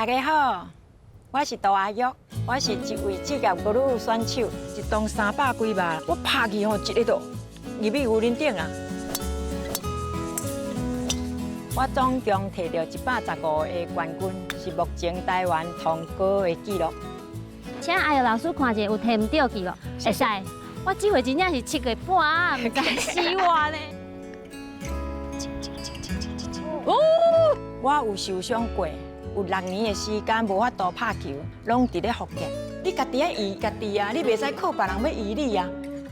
大家好，我是杜阿玉，我是一位职业高尔夫选手，一档三百几码，我拍去吼，一个就入去牛林顶啊！我总共摕到115个冠军，是目前台湾通高的纪录。请阿玉老师看一下，有提毋著去无？会使。我这回真正是7个半啊，毋知死我呢。哦，我有受伤过，有6年的时间无法度拍球，拢伫咧复健。你家己爱医家己啊，你袂使靠别人欲医你啊。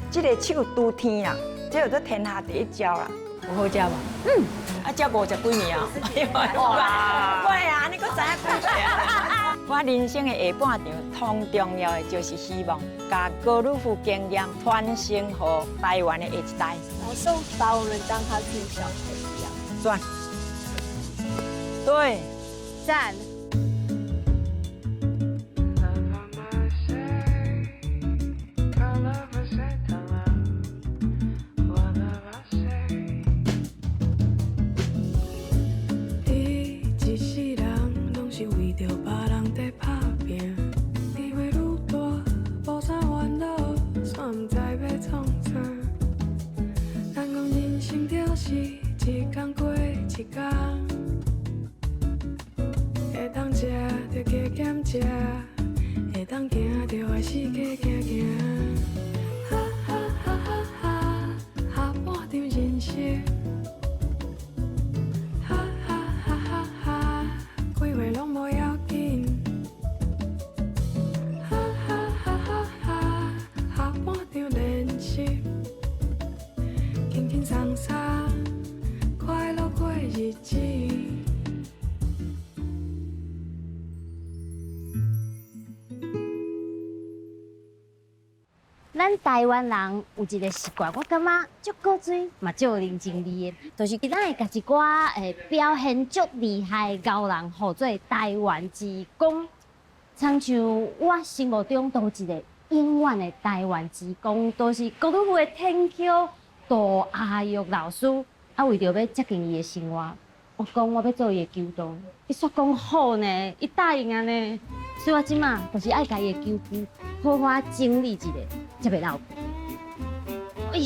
这个手拄天啦，这叫做天下第一招啦。有好食无？嗯。啊，才50几年啊！哇！喂啊，你阁知影几岁啊？我人生的下半场，上重要的就是希望共高尔夫经验传承予台湾的下一代。老师把我们当他自己小孩一样。转。对。赞。你一世人拢是为著别人在打拼，你袂愈大，无啥烦恼，煞毋知欲创啥。人讲人生就是一工过一工，会当食就加减食，会当行就爱四界行行。哈哈哈哈哈，下半场人生。哈哈哈哈哈，几岁拢无要紧。哈哈哈哈哈，下半场练习，轻轻松松，快乐过日子。咱台湾人有一个习惯，我感觉足古锥嘛，足有人情味的，就是咱会共一寡表现足厉害的高人，号做台湾之光。亲像我心目中都有一个永远的台湾之光，就是高尔夫的天后杜阿玉老师。啊，为著欲接近伊的生活，我讲我欲做伊的球童，伊煞讲好呢，伊答应啊呢。所以我这马就是爱共伊的球具好好整理一下，才袂落。哎呦，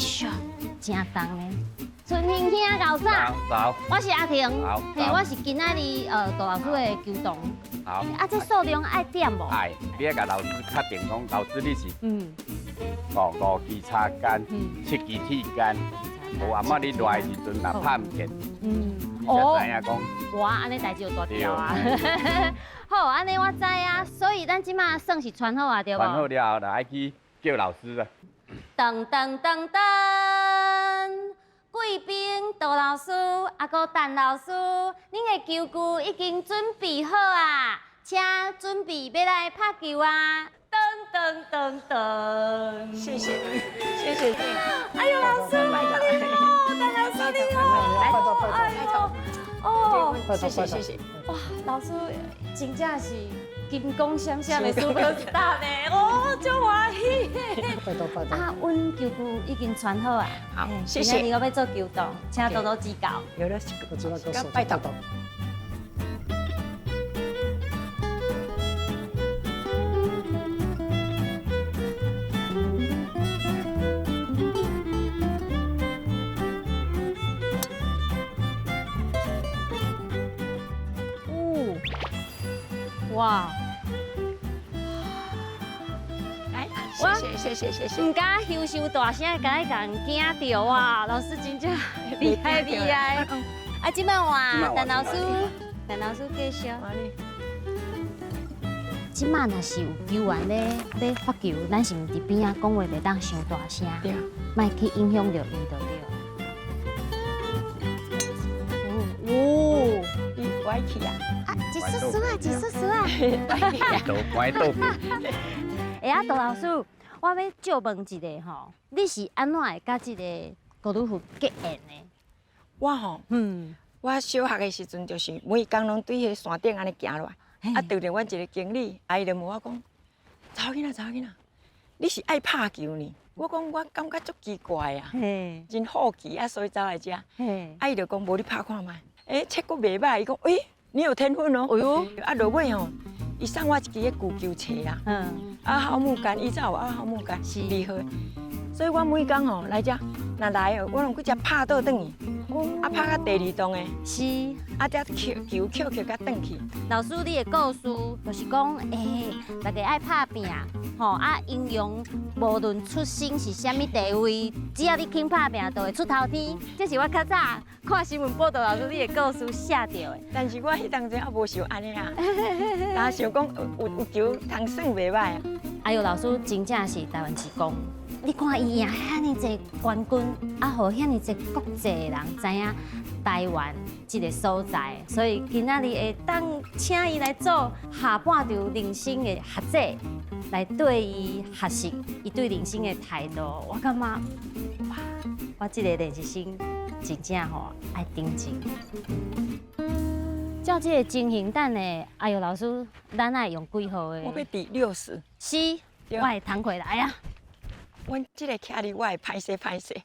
真重呢！春兴兄𠢕早，早，我是阿婷，好，嘿，我是今仔日杜老师的球童。好，啊，这数量爱点无？爱，你爱共老师确定讲，老师你是五支插杆，七支铁杆，无阿妈你来的时阵若拍毋见，你才知影讲。哇，按呢代志就大条啊！好，按呢我知啊，所以咱这马算是传好啊，对无？传好了后，就爱去叫老师啊。噔噔噔噔，贵宾杜老师，啊，阁陈老师，恁的球具已经准备好啊，请准备欲来拍球啊！噔噔噔噔，谢谢，谢谢。哎呦，老师你好，陈老师你好，哎呦，哦，谢谢谢谢。哇，老师真正是金光闪闪的 super star 呢，哦，足欢喜。拜托拜托。啊，阮球具已经传好啊，好，谢谢。今仔日我欲做球童，请多多指教。有了，拜托。哇！来，谢谢谢谢谢谢。毋敢咻咻大声，共伊共惊著啊！老师真正厉害厉害。啊，这摆换陈老师，陈老师继续。这摆若是有球员咧欲发球，咱是毋伫边仔讲话袂当伤大声，莫去影响著伊就对。哦，你歪去啊！啊，一丝丝啊，一丝丝啊！倒拐倒。哎啊，杜老师，我欲借问一下吼，你是按怎会佮这个高尔夫结缘的？我吼，我小学的时阵就是每工拢对彼个山顶按呢行落来，啊，遇著阮一个经理，啊，伊就问我讲：查某囡仔，查某囡仔，你是爱拍球呢？我讲我感觉足奇怪啊，真好奇啊，所以走来遮。啊，伊就讲无你拍看觅，欸，结果袂䆀，伊讲，欸，你有天分哦。哎喲，啊，落尾吼，伊送我一支彼球球揣啦，啊，酵母柑，伊才有啊酵母柑，是厉害。所以我每工吼來遮，若來哦，我攏閣遮拍倒轉去，啊拍到第二檔的，啊才抾球抾抾甲轉去。老師，你的故事就是講，大家愛拍拚，吼啊，英雄無論出身是啥物地位，只要你肯拍拚，就會出頭天。這是我較早看新聞報道，老師你的故事寫著的。但是我彼當陣也無想按呢啊，但想講有球通耍袂䆀啊。哎喲，老師真正是台灣之光。你看伊贏遐爾濟冠軍，啊，予遐爾濟國際的人知影台灣這个所在，所以今仔日會當請伊來做下半場人生的學者，來對伊學習，伊對人生的態度，我感覺哇，我這個練習生真正吼愛頂真。照這个情形，等下阿玉老師，咱愛用幾號的？我欲佇60。是，我會彈回來啊。阮這个徛哩，我會歹勢歹勢，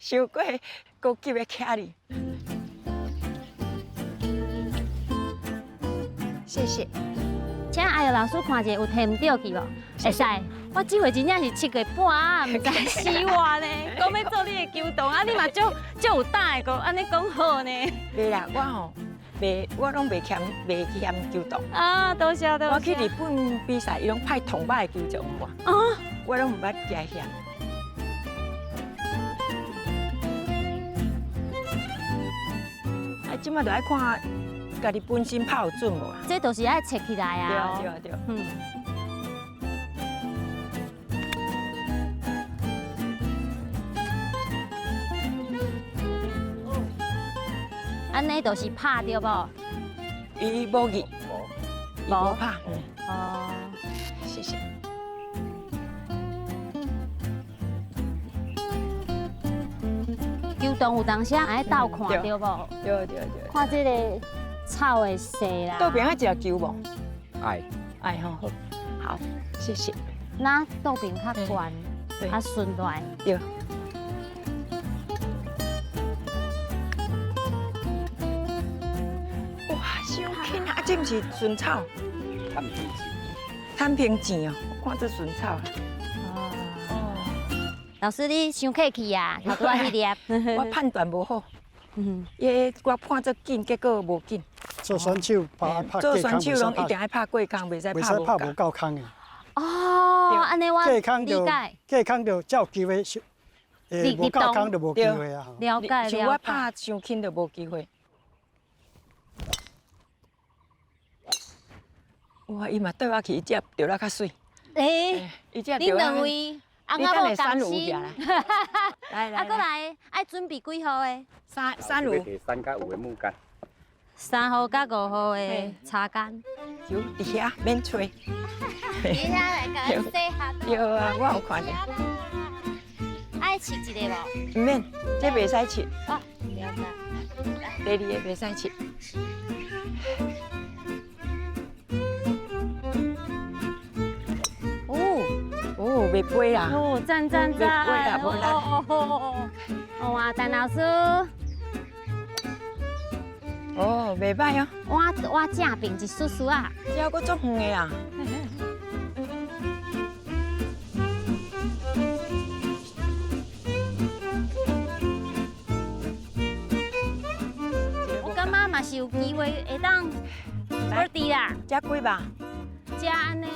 傷過高級的徛哩。謝謝。請阿玉老師看一下，有提毋著去無？會使。我這回真正是7個半啊，毋知死活呢。講欲做你的球童，啊你嘛足足有膽的，閣按呢講好呢。袂啦，我吼袂，我攏袂嫌袂嫌球童。啊，多謝多謝。我去日本比賽，伊攏派銅牌的球將我。啊。我攏毋捌加嫌。啊，這擺就愛看家己本身拍有準無啊？這都是愛測起來啊。對對對。按呢就是拍著無？伊無去，無拍。哦，謝謝。球童有當時愛鬥看著無？對對對。看這个草的勢啦。倒邊愛一個球無？愛。愛吼。好，謝謝。那倒邊較懸，較順來。對。哇，傷輕啊！這毋是順草？攤平錢。攤平錢哦，我看這順草。哦。老師，你傷客氣啊，頭拄仔彼粒。我判斷無好。伊我判做緊，結果無緊。做選手拍拍做選手攏一定愛拍過空，袂使袂使拍無夠空的。哦，按呢我理解。過空就才有機會，無夠空就無機會啊。了解了解。像我拍傷輕就無機會。哇，伊嘛對我去，伊這著了較媠。欸，恁兩位。你等下三五起來，來來，啊，閣來，愛準備幾號的？三五。三佮五的木杆。3號佮5號的插杆。球佇遐免揣。佇遐來共阮洗下。對啊，我有看著。愛試一个無？毋免，這袂使試。哦，了解。第二个袂使試。哦，袂飞啦！哦，讚讚讚！袂飛啦，無力。哦啊，陳老師。哦，袂歹哦。我正爿一絲絲啊。這閣足遠的啊。我感覺嘛是有機會會當 birdie 啦。這幾百？這按呢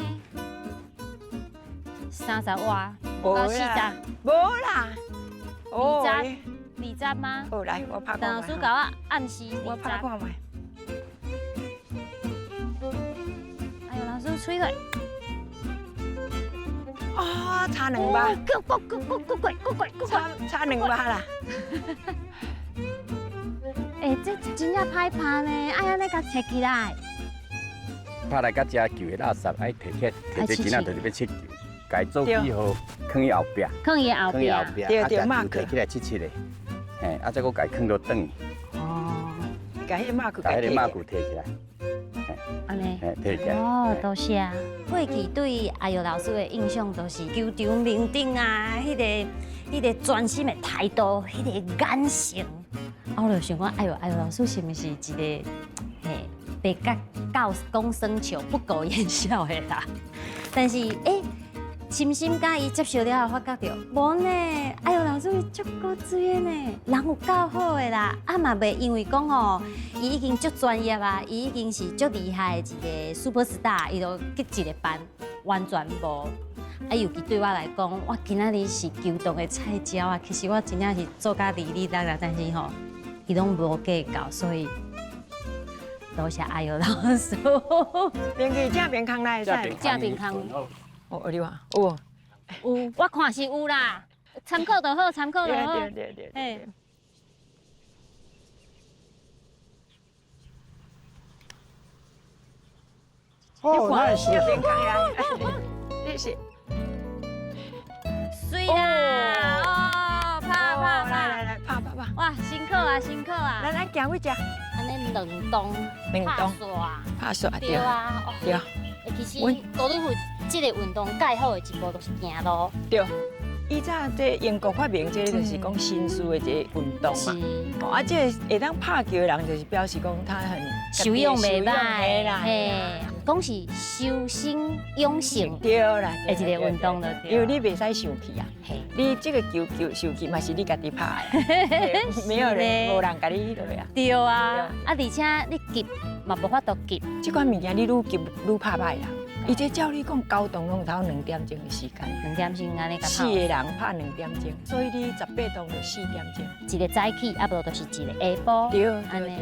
？30外，到40，無啦， 20嗎？好，來，我拍看覓。陳老師共我暗示我拍看覓。哎呦，老師吹落。哦，差2百。過過過過過過過過。差2百啦。欸，這真正歹拍呢，愛按呢共切起來。拍來到這球的垃圾愛提起來，提這囡仔就是欲切球。共伊做記號，囥伊後壁，囥伊後壁，對對，啊，球提起來切切的，嘿，啊，再閣共伊囥落轉去。哦，共彼个馬共彼个馬具提起來，按呢，嘿，提起來。哦，多謝。過去對阿玉老師的印象都是球場面頂啊，彼个專心的態度，彼个眼神，啊，我就想講，哎喲，哎喲，老師是毋是一個嘿，袂佮教講耍笑、不苟言笑的啦？但是欸，深深佮伊接觸了後，發覺著無呢，哎喲，老師伊足古錐的呢，人有夠好的啦，啊嘛袂因為講吼，伊已經足專業啊，伊已經是足厲害的一個 super star，伊就激一个班，完全無。啊，尤其對我來講，我今仔日是球場的菜鳥啊，其實我真正是做甲離離落落，但是吼，伊攏無計較，所以多謝阿尤老師。免去正邊空來會使。正邊空。哦，你話有？有，我看是有啦，參考就好，參考就好。對對對對。哦，那是。正邊空來，你是。水啦！哦，拍拍拍，來來來，拍拍拍！哇，辛苦啊，辛苦啊！來來，行位食。按呢兩動，兩動，拍煞，對啊，對。其實高爾夫這个運動蓋好的一步就是行路。對。以早這英國發明這个就是講紳士的一个運動嘛。哦，啊，這个會當拍球的人就是表示講他很修養袂䆀啦，嘿，講是修身養性，對啦，的一个運動就對。因為你袂使生氣啊，你這个球球生氣嘛是你家己拍的，沒有人無人共你彼落啊。對啊，啊，而且你急嘛無法度急。這款物件你愈急愈拍歹啦。伊這照你講，交通攏頭兩點鐘的時間，兩點鐘按呢共拍。四个人拍兩點鐘，所以你18洞就4點鐘。一个早起，啊無就是一个下晡。對對對對對。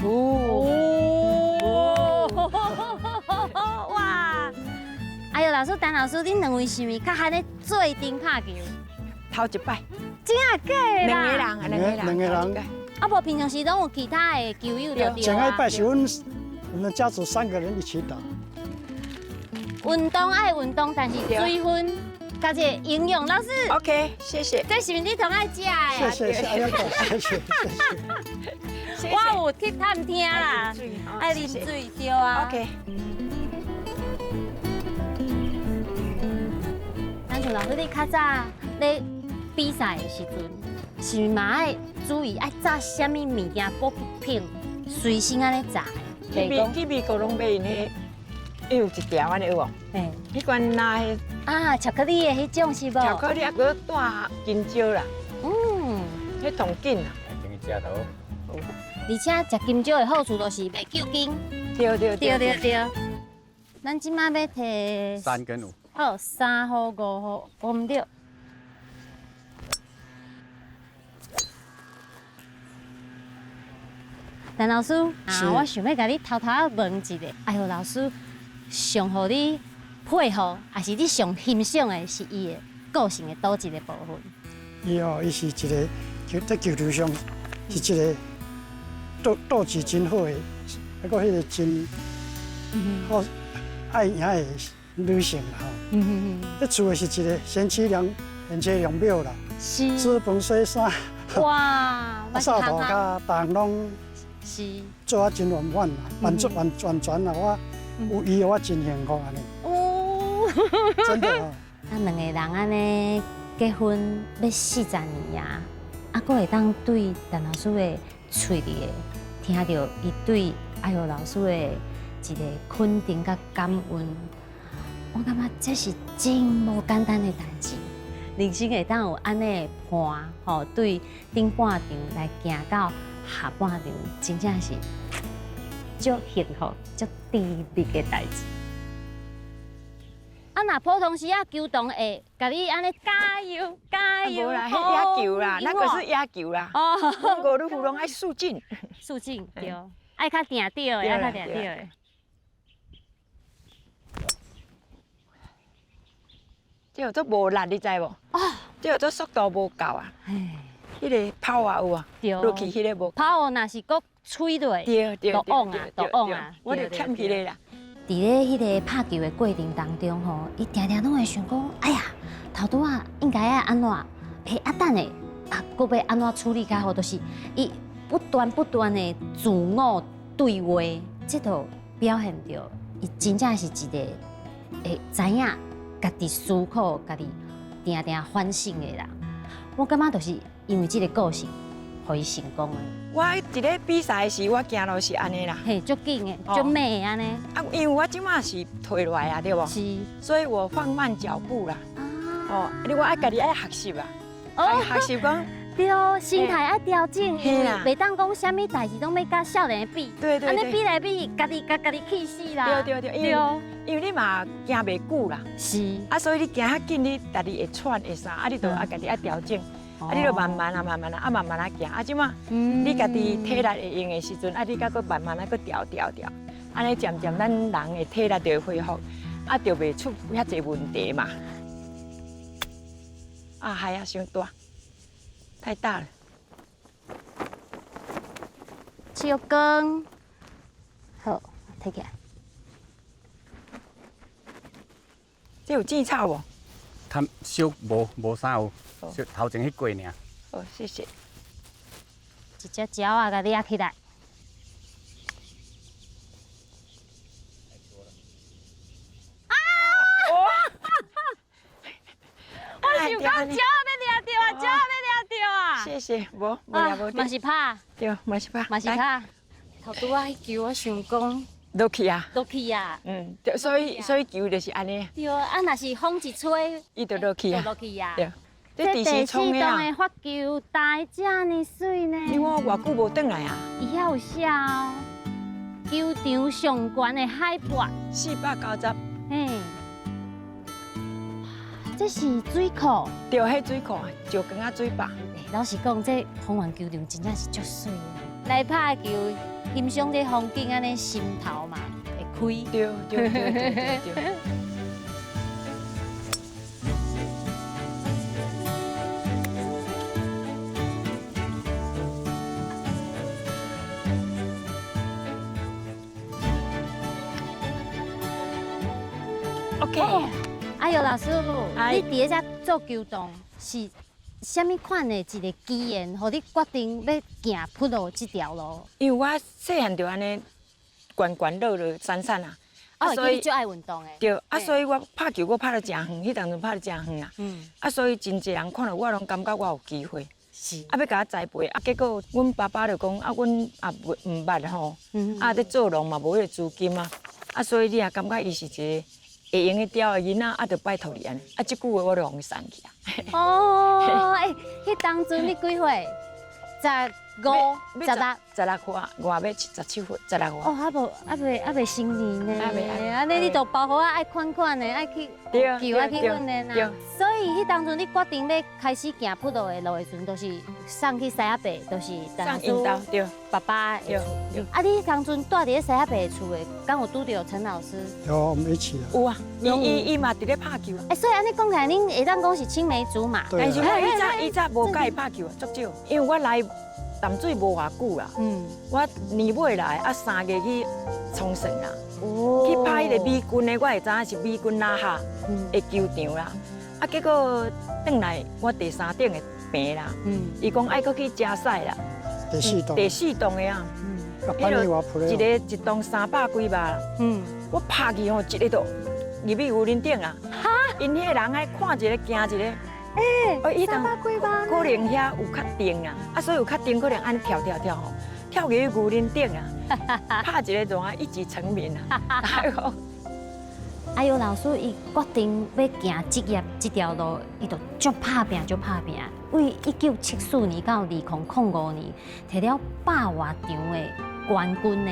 哦，哇！哎喲，老師，陳老師，恁兩位是毋是較罕咧做陣拍球？頭一擺。真啊假的啦？兩個人，兩個人，兩個人。啊，無平常時攏有其他的球友就對啊。上禮拜是阮我們家族3個人一起打。運動愛運動，但是水分佮這個營養，老師。 OK，謝謝。這是毋是你同愛食的？謝謝，謝謝，謝謝。我有去探聽啦，愛啉水對啊。 OK。咱像老師，你較早咧比賽的時陣，是毋是嘛愛注意愛炸啥物物件補品，隨身按呢炸的？去美國攏買𪜶彼，伊有一條按呢有無？嘿，彼款拿彼啊，巧克力的彼種是無？巧克力啊，閣帶金蕉啦。嗯，彼同緊啊。先去食就好。而且食金蕉的好處就是袂糾筋。對對對對對。咱這擺欲提3跟5。好，3號、5號，無毋對。陳老師，啊，我想欲共你偷偷仔問一下，哎喲，老師上予你佩服，抑是你上欣賞的是伊的個性的佗一个部分？伊哦，伊是一个球佇球場上是一个鬥志真好的，啊，閣彼个真好愛贏的女性啦吼。佇厝的是一个賢妻良母啦，煮飯洗衫，哇，啊，掃塗跤，逐項攏是做啊真圓滿啦，完全完完全啦，我有伊，我真幸福按呢。哦，真的哦。啊，兩个人按呢結婚欲40年啊，啊，閣會當對陳老師的喙裡的聽著伊對阿玉老師的一个肯定佮感恩，我感覺這是真無簡單的代誌。人生會當有按呢的伴，吼，對頂半場來行到下半場，真正是足幸福、足甜蜜的代誌。啊，若普通時啊，球童會共你按呢加油加油。無啦，彼野球啦，那個是野球啦。哦，阮高爾夫攏愛速進。速進對，愛較定著的，愛較定著的。這叫做無力，你知無？哦，這叫做速度無夠啊。彼个拋啊有啊，落去彼个無。拋若是閣吹落，對對就往啊，就往啊。我就欠彼个啦。佇咧彼个拍球的過程當中吼，伊定定攏會想講：哎呀，頭拄仔應該愛按怎？欸，啊等下，啊，閣欲按怎處理較好？就是伊不斷不斷的自我對話，這就表現著伊真正是一个會知影家己思考、家己定定反省的人。我感覺就是因為這个個性，予伊成功的。我佇咧比賽時，我行路是按呢啦。嘿，足緊的，足猛的按呢。啊，因為我這馬是退落來啊，對無？是。所以我放慢腳步啦。哦，你我愛家己愛學習啊。哦。學習講。對，心態愛調整，因為袂當講啥物代誌攏欲佮少年的比。對對對。按呢比來比，家己共家己氣死啦。對對對，因為你嘛行袂久啦。是。啊，所以你行較緊，你家己會喘會啥，啊，你就愛家己愛調整。啊，你就慢慢啊，慢慢啊，啊，慢慢啊行。啊，這馬你家己體力會用的時陣，啊，你閣閣慢慢啊，閣調調調，按呢漸漸咱人的體力就會恢復，啊，就袂出遐濟問題嘛。啊，係啊，傷大，太大了。試藥羹，好，提起來。這有薑草無？較小，無啥有，小頭前彼過爾。好，謝謝。一隻鳥仔共掠起來。啊！我想講鳥仔欲掠著啊，鳥仔欲掠著啊！謝謝，無無掠無。嘛是拍。對，嘛是拍。嘛是拍。頭拄仔彼球，我想講。落去啊！落去啊！嗯，對，所以球就是按呢。對啊，若是風一吹，伊就落去啊。落去啊！對。這第四棟的發球台遮爾媠呢。你我偌久無轉來啊？伊遐有寫哦，球場上懸的海拔490。嘿，這是水庫。對，彼水庫，石光仔水壩。老實講，這豐原球場真正是足媠的。來拍球，欣賞這風景，按呢心頭嘛會開。對對對對對對。OK。哎呦，老師，你佇咧遮做球童是啥物款的一個機緣，予你決定欲行 Pro 這條路？因為我細漢就按呢，懸懸落落散散啊。啊，所以足愛運動的。對，啊，所以我拍球我拍得真遠，彼當陣拍得真遠啊。啊，所以真濟人看著我，攏感覺我有機會。是。啊，欲共我栽培，啊，結果阮爸爸就講，啊，阮也毋捌吼，啊，咧做農嘛無彼個資金啊，啊，所以你也感覺伊是一個會用得著的囡仔，啊，就拜託你按呢。啊，這句話我就予伊送去啊。哦，欸，彼當陣你幾歲？15、16、 16歲，外欲17歲，16歲。哦，猶未成年呢。按呢你就包袱仔愛款款的，愛去球愛去訓練啊。所以彼當陣你決定欲開始行 Pro 的路的時陣，就是送去師阿伯，就是送𪜶兜，對，爸爸。對。啊，你當陣蹛佇咧師阿伯的厝的，敢有拄著陳老師？有，我們一起啊。有啊，伊嘛佇咧拍球啊。欸，所以按呢講起來，恁會當講是青梅竹馬。但是我以早無佮伊拍球啊，足少，因為我來淡水無偌久啦，我年尾來啊，3月去沖繩啦，去拍彼個美軍的，我會知影是美軍哪哈的球場啦。啊，結果轉來我第三等的病啦，伊講愛閣去加賽啦，第四棟，第四棟的啊，一个一棟300幾萬，我拍去吼，一个就入去牛奶頂啊，𪜶彼个人愛看一個驚一個。欸，300幾萬，可能遐有較定啊，啊，所以有較定，可能按呢跳跳跳吼，跳入去牛奶頂啊，拍一個就啊一舉成名啊。哎呦，老師伊決定欲行職業這條路，伊就足拍拚，足拍拚。為1974年到2005年，摕了100外場的冠軍呢。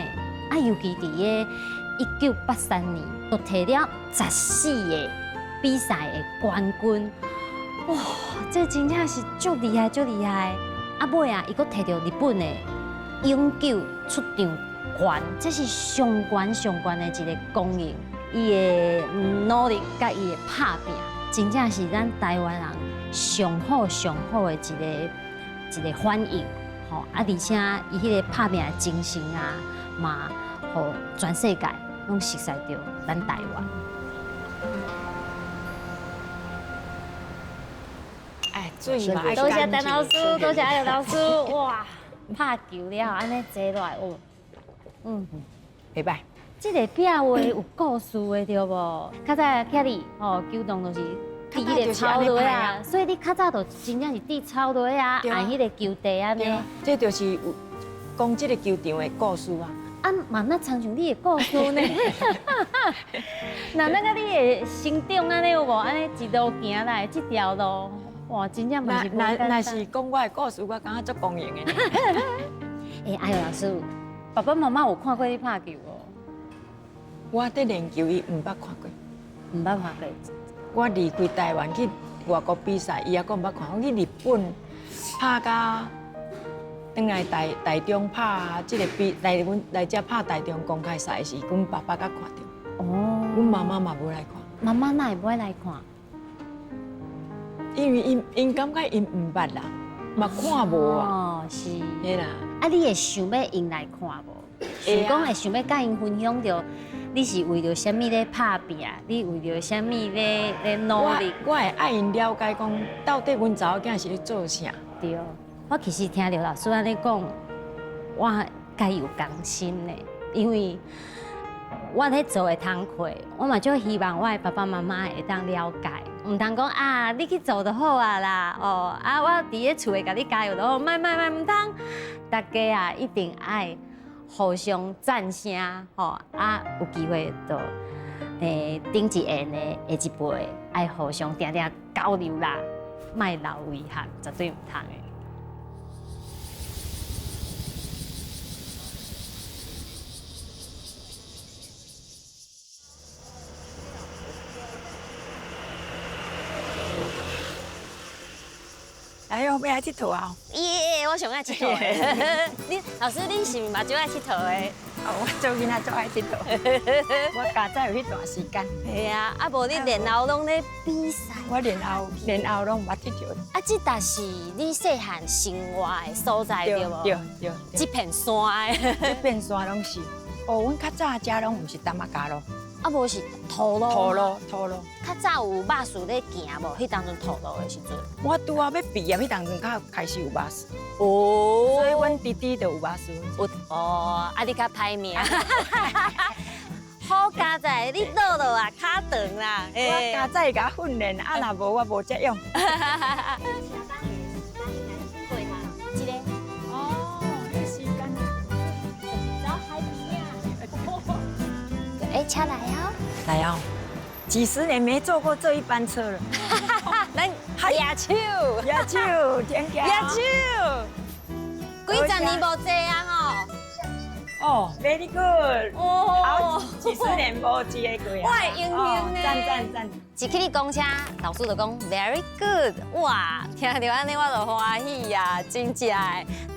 啊，尤其佇个1983年，就摕了14個比賽的冠軍。哇，這真正是足厲害，足厲害！啊，尾啊，伊閣摕著日本的永久出場權，這是上懸上懸的一個光榮。伊的努力佮伊的拍拚，真正是咱台灣人上好上好的一個反應。吼啊，而且伊彼個拍拚的精神啊，嘛，予全世界攏熟悉著咱台灣。多謝陳老師，多謝阿老師，哇，拍球了，按呢坐落來哦，袂䆀。這个壁畫有故事的對無？較早徛你吼，球場就是佇彼个草落啊，所以你較早就真正是佇草落啊，按彼个球地按呢。這就是有講這个球場的故事啊。啊，嘛若親像你的故事呢？那那個你的成長按呢有無？按呢一路行來這條路，哇，真正嘛是無簡單。若是講我的故事，我感覺足光榮的。欸，阿玉老師，爸爸媽媽有看過你拍球無？我佇練球，伊毋捌看過。毋捌看過。我離開台灣去外國比賽，伊猶閣毋捌看。我去日本拍甲，轉來台中拍這个比來阮來遮拍台中公開賽時，阮爸爸才看著。哦。阮媽媽嘛無來看。媽媽哪會無愛來看？因為𪜶𪜶感覺𪜶毋捌啦，嘛看無啊。哦，是。嘿啦。啊，你會想欲𪜶來看無？想講會想欲佮𪜶分享著，你是為著啥物咧拍拚？你為著啥物咧努力？我會愛𪜶了解講，到底阮查某囝是咧做啥？對，我其實聽著老師按呢講，我共伊有共心呢，因為我咧做的工課，我嘛足希望我的爸爸媽媽會當了解，毋通講啊，你去做就好啊啦，哦啊，我佇咧厝內共你加油就好，莫莫莫，毋通，大家啊一定愛互相讚聲，吼啊，有機會就頂一緣的下一輩愛互相定定交流啦，莫留遺憾，絕對毋通的。哎呦，欲來𨑨迌啊！耶，我上愛𨑨迌的。你老師，你是毋是嘛足愛𨑨迌的？哦，我做囡仔足愛𨑨迌。我家早有彼段時間。嘿啊，啊無你練後攏咧比賽。我練後練後攏毋捌𨑨迌。啊，這搭是你細漢生活的所在對無？對對。這片山的。這片山攏是。哦，阮較早遮攏毋是澹仔跤路。啊，無是土路。土路，土路。較早有巴士咧行無？彼當陣土路的時陣。我拄仔欲畢業，彼當陣較開始有巴士。哦。所以阮弟弟就有巴士。有哦，啊你較歹命。好佳哉，你倒落啊，跤長啦。我佳哉共我訓練，啊若無我無這樣。欸，車來哦！來哦！幾十年沒坐過這一班車了。咱舉手，舉手，天橋。舉手。幾十年無坐啊吼！哦，very good。哦，好，幾十年無坐過啊。我會英雄呢。讚讚讚！一去你公車，老師就講 very good。哇，聽著按呢我就歡喜啊，真正的。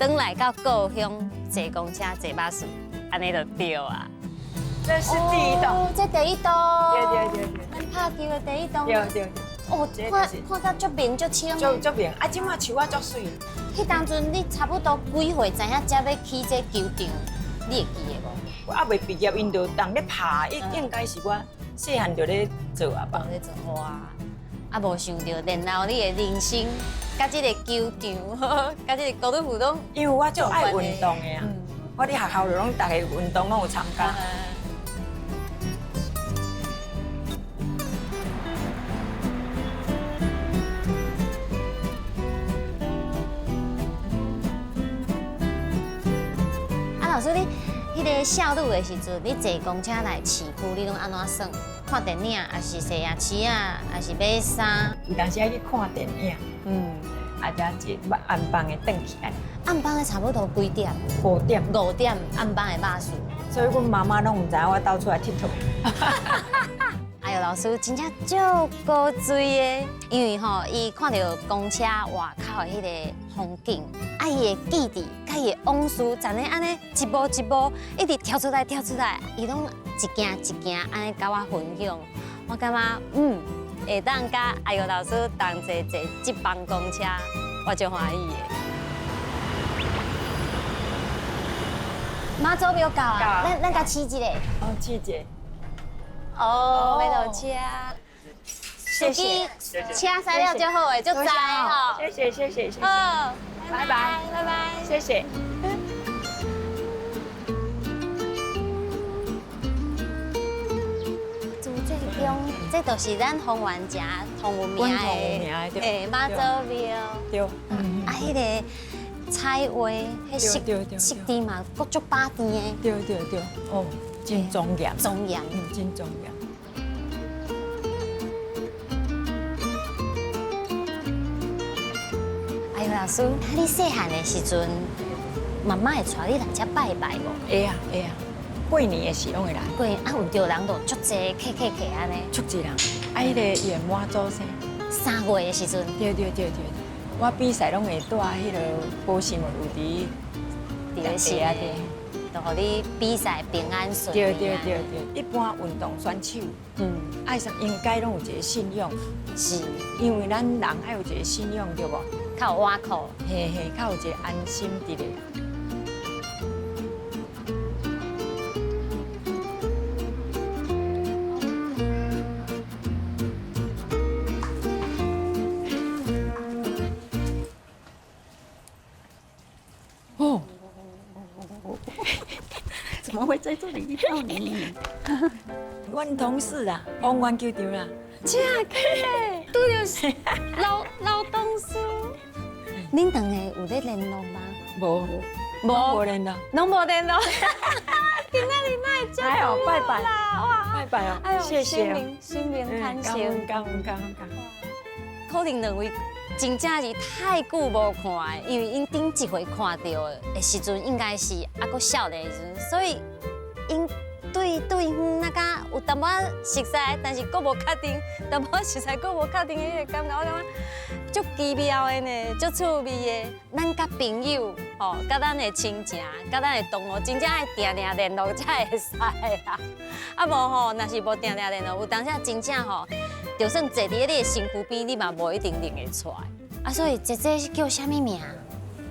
轉來到故鄉坐公車坐巴士，按呢就對啊。這是第一棟，這第一棟，對對對對，咱拍球的第一棟，對對對。哦，看看甲足明足清，足足明。啊，這馬樹仔足媠。彼當陣你差不多幾歲知影才欲起這球場？你會記得無？我猶未畢業，𪜶就佇咧拍，應該是我細漢就咧做啊吧。咧做哇，啊無想著，然後你的人生，佮這个球場，佮這个高爾夫攏，因為我足愛運動的啊，我佇學校就攏逐个運動攏有參加。老師，你彼个少女的時陣，你坐公車來市區，你攏按怎耍？看電影，還是踅夜市啊，還是買衫？有當時愛去看電影，啊，才坐暗枋的轉去。暗枋的差不多幾點？5點。5點暗枋的巴士。所以阮媽媽攏毋知影我到處來𨑨迌。哎喲，老師真正足古錐的，因為吼，伊看著公車外口的彼个風景，啊，伊會記佇，佮伊的往事，怎呢按呢一步一步一直跳出來跳出來，伊攏一件一件按呢佮我分享，我感覺會當佮阿玉老師同齊坐這班公車，我足歡喜的。媽祖廟到啊，咱共試一下。哦，試一下。哦，欲落車。謝謝。車駛了足好的，足載吼。謝謝謝謝謝謝。好，拜拜拜拜。謝謝。宫，这就是咱丰原城上有名的，欸，妈祖庙。对。啊，彼个彩画，彼色色地嘛，阁足百甜的。对对对，哦，真庄严。庄严，嗯，真庄严。哎呦，老师，你细汉的时阵，妈妈会带你来遮拜拜无？会啊会啊，过年的时拢会来。过年啊，有著人就足济客客客按呢。足济人，啊，彼个伊会满祖先。3月的时阵。对对对对，我比赛拢会带彼个保鲜物有伫伫咧时啊，就予你比赛平安顺利。对对对对，一般运动选手，爱上应该拢有一个信仰，是，因为咱人爱有一个信仰，对无？较有倚靠，嘿嘿，较有一个安心伫咧。哦，怎么会在这里遇到你？阮同事啊，丰原球场啦。这个，拄著是老同事。恁两个有咧联络吗？无，无联络，拢无联络。今仔日哪会遮哎呦，拜拜啦，哇，拜拜哦，哎呦，谢谢。新明感谢，感恩感恩感恩。可能两位真正是太久无看，因为𪜶顶一回看到的时阵，应该是犹阁少年的时阵，所以𪜶对对远那敢有淡薄仔熟似，但是阁无确定，淡薄仔熟似阁无确定的彼个感觉，我感觉足奇妙的呢，足趣味的。咱佮朋友吼，佮咱的亲情，佮咱的同学，真正爱定定联络才会使啦。啊无吼，若是无定定联络，有当时真正吼，就算坐伫你的身躯边，你嘛无一定认会出来。啊，所以姐姐是叫啥物名？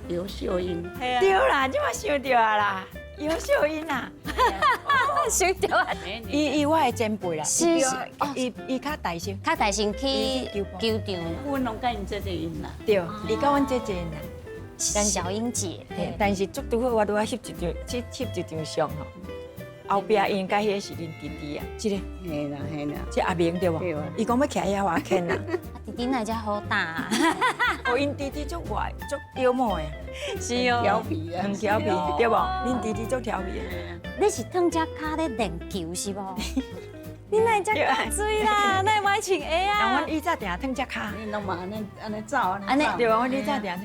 刘秀英。对啦，这嘛想著啊啦，尤秀英啊。想著啊。伊我的前辈啦，是，伊较大声，较大声去球场。阮拢佮𪜶姐姐𪜶啦。对，伊佮阮姐姐𪜶啦。小英姐。但是足拄好，我拄仔翕一张，去翕一张相吼。后壁应该彼个是恁弟弟啊，这个。嘿啦嘿啦。这阿明对无？伊讲欲徛遐划牵啦。弟弟哪会遮好打啊？哦，𪜶弟弟足坏，足幽默的。是哦。调皮啊。很调皮，对无？恁弟弟足调皮的。你是躉只跤咧练球是无？你哪会遮够水啦？哪会爱穿鞋啊？阮以前定躉只跤。你拢嘛按呢按呢走，按呢对啊，阮以前定躉。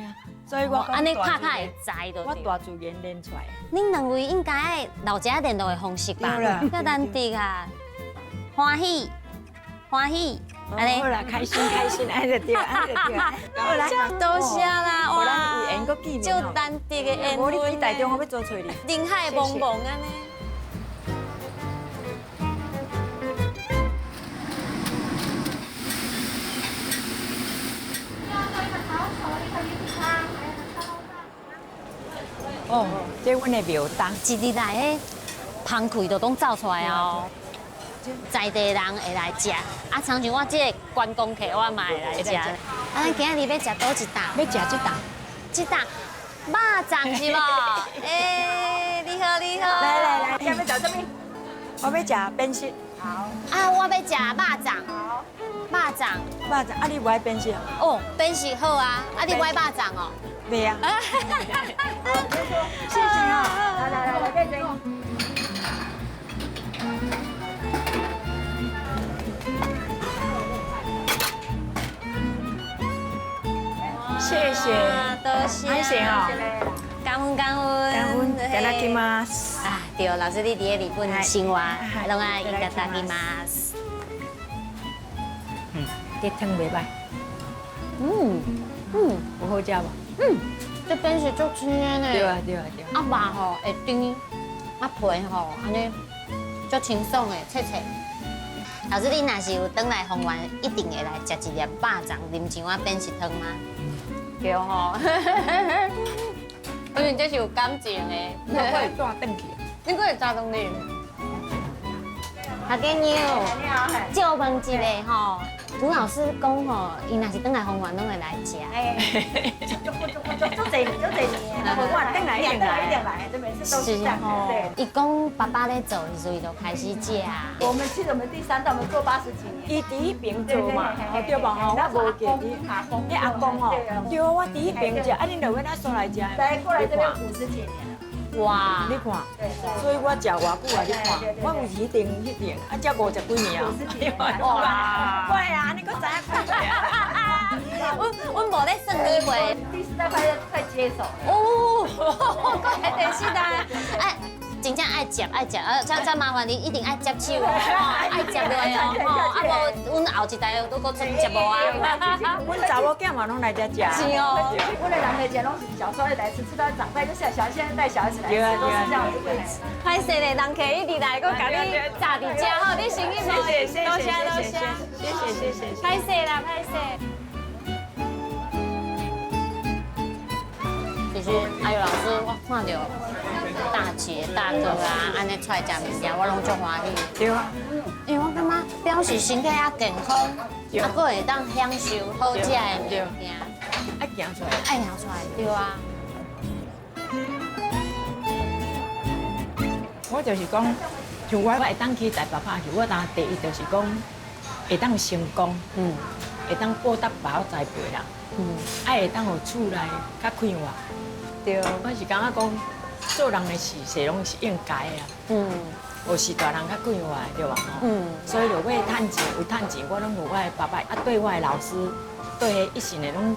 所以我按呢拍较会知就。我大自然练出来。恁两位应该爱留一下联络的方式吧？遮难得啊，欢喜，欢喜，按呢。好啦，开心开心，按呢就对，按呢就对。好啦，多谢啦，哇，咱有缘阁见面。足难得的缘分。无你去台中，我欲做揣你。人海茫茫按呢。哦，这阮的庙东，一日来，彼芳气都拢走出来哦。在地人会来食，啊，亲像我这个观光客，我嘛会来食。啊，咱今日欲食佗一档？欲食这档？这档肉粽是无？欸，你好，你好。来来来，今欲食啥物？我欲食扁食。好。啊，我欲食肉粽。好。肉粽。肉粽，啊，你无爱扁食？哦，扁食好啊，啊，你无爱肉粽哦？袂啊。谢谢啊！来来来，来这。谢谢，多谢，谢谢哦，感恩感恩，感恩，いただきます。啊，对，老师你伫咧日本生活，拢爱いただきます。嗯，这汤袂歹。有好食无？嗯，这扁食足鲜的呢。对啊对啊对啊。啊肉吼会甜，啊皮吼按呢足清爽的，脆脆。老师，你若是有转来丰原，一定会来食一粒肉粽，啉一碗扁食汤吗？对吼，因为这是有感情的。我会带转去。你阁会带转去？阿家娘，借问一下吼，吴老師講吼，伊若是轉來豐原，攏會來食。哎，足足足足濟年，足濟年，我轉來一定來，一定來，這每次都是這樣。對。伊講爸爸咧做的時候，伊就開始食。我們其實我們第三代，我們做80幾年。伊佇彼邊做嘛，對無吼？我無記你，你阿公哦，對啊，我佇彼邊食，啊，恁就欲哪煞來食？來過來這邊50幾年了。哇！你看，所以我食偌久啊？你看，我有是彼邊彼邊，啊，才50幾年啊。哇！乖啊，你閣知影？阮阮無咧算年歲。第四代快快接手。哦，閣來第四代，哎。真正愛接愛接，啊，這麻煩你一定愛接手哦，愛接落哦，吼，啊無，阮後一代都閣接無啊。阮查某囝嘛攏來遮食。是哦。阮的人來食攏是小時候來吃，吃到長大就小小，現在帶小孩子來吃，都是這樣子。歹勢咧，人客一直來，閣共你炸佇遮吼，你先去無？謝謝，多謝多謝，謝謝謝謝。歹勢啦，歹勢。其實阿玉老師，我看到大姐大哥啊，按呢出來食物件，我攏足歡喜。對啊，因為我感覺表示身體猶健康，啊，閣會當享受好食的物件。愛行出來，愛行出來，對啊。我就是講，像我會當去台北拍球，我當第一就是講會當成功，會當報答爸栽培啦，愛會當予厝內較快活。對，我是感覺講做人的事，勢攏是應該的啦。無是大人較快活，對吧？所以就欲趁錢，有趁錢，我攏予我的爸爸，啊，對我的老師，對彼一生的攏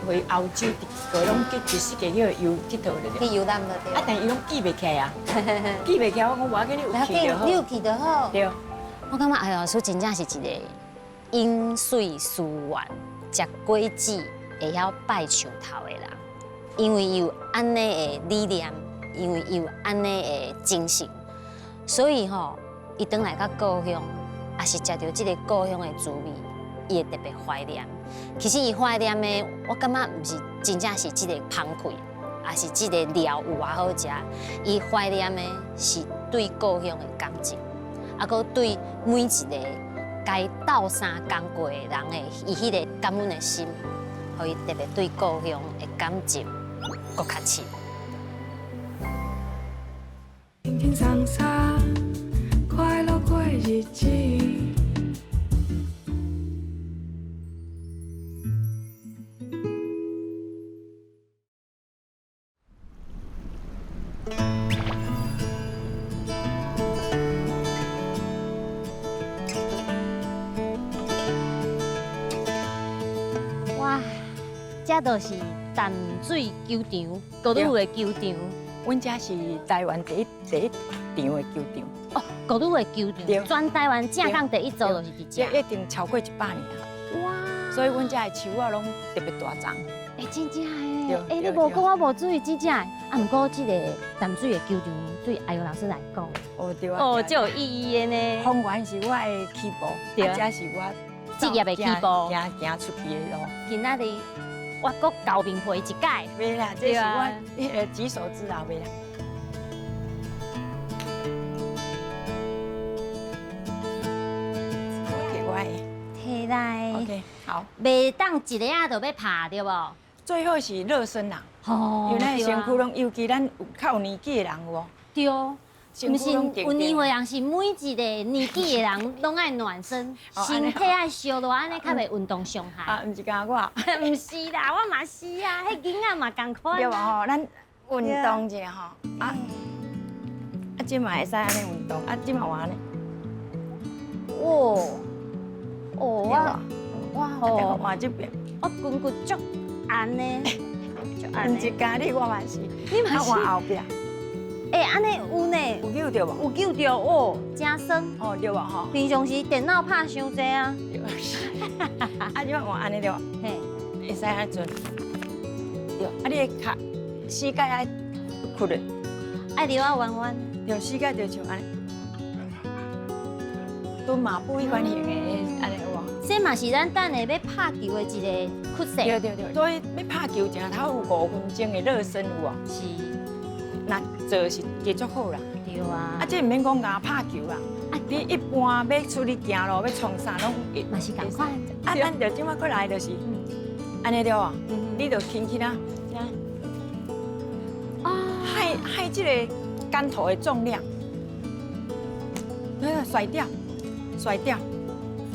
回歐洲，個攏去全世界去遊𨑨迌咧。去遊覽就對。啊，但伊攏記袂起來啊，記袂起來，我講無要緊，你有去就好。你有去就好。對。我感覺阿老師真正是一個飲水思源、食果子會曉拜樹頭的人，因為伊有按呢的理念，因為伊有按呢的精神，所以吼，伊轉來到故鄉，也是食著這個故鄉的滋味，伊會特別懷念。其實伊懷念的，我感覺毋是真正是這個芳氣，也是這個料有偌好食。伊懷念的是對故鄉的感情，啊，閣對每一個共伊鬥相共過的人的伊彼個感恩的心，予伊特別對故鄉的感情閣較深。輕輕鬆鬆，快樂過日子。哇，這就是淡水球場，國旅的球場。阮遮是台灣第一場的球場。哦，國旅的球場，全台灣正港第一座就是佇遮。這已經超過100年啊！哇！所以阮遮的樹仔攏特別大叢。欸，真正的，欸，你無講我無注意，真正的。啊，毋過這個淡水的球場對阿玉老師來講，哦對啊，哦，足有意義的呢。豐原是我的起步，啊，這是我職業的起步，行行出去的路。今仔日我閣厚面皮一擺。袂啦，這是我彼个舉手之勞袂啦。OK，我的。提來。 OK，好。袂當一下仔就欲拍對無？最好是熱身啦。哦。因為咱身軀攏，尤其咱有較有年紀的人有無？對。毋是有年歲人，是每一個年紀的人攏愛暖身，身體愛燒熱，按呢較袂運動傷害。啊，毋是干焦我。毋是啦，我嘛是啊，彼囡仔嘛仝款。對無吼，咱運動一下吼，啊啊，這嘛會使按呢運動，啊，這嘛換按呢。哇，哦，我吼，換這邊。我筋骨足按呢，足按。毋是干你，我嘛是。你嘛是。換後壁。欸，按呢有呢，有救著無？有救著哦，真酸。哦，對無吼。平常時電腦拍傷濟啊。啊，你換按呢對無？嘿，會使按呢做。對，啊，你的跤膝蓋愛屈咧。愛留啊彎彎。對，膝蓋就像按呢。蹲馬步彼款型的，按呢有無？這嘛是咱等下欲拍球的一個曲線。對對對，所以欲拍球前頭有5分鐘的熱身有無？是。那做是加足好啦。對啊。啊，這毋免講共拍球啊，啊，你一般欲出去行路、欲創啥，攏嘛是仝款。啊，咱就這馬過來就是，按呢對無？你就輕輕啊，啊，害害這個桿頭的重量，甩掉，甩掉，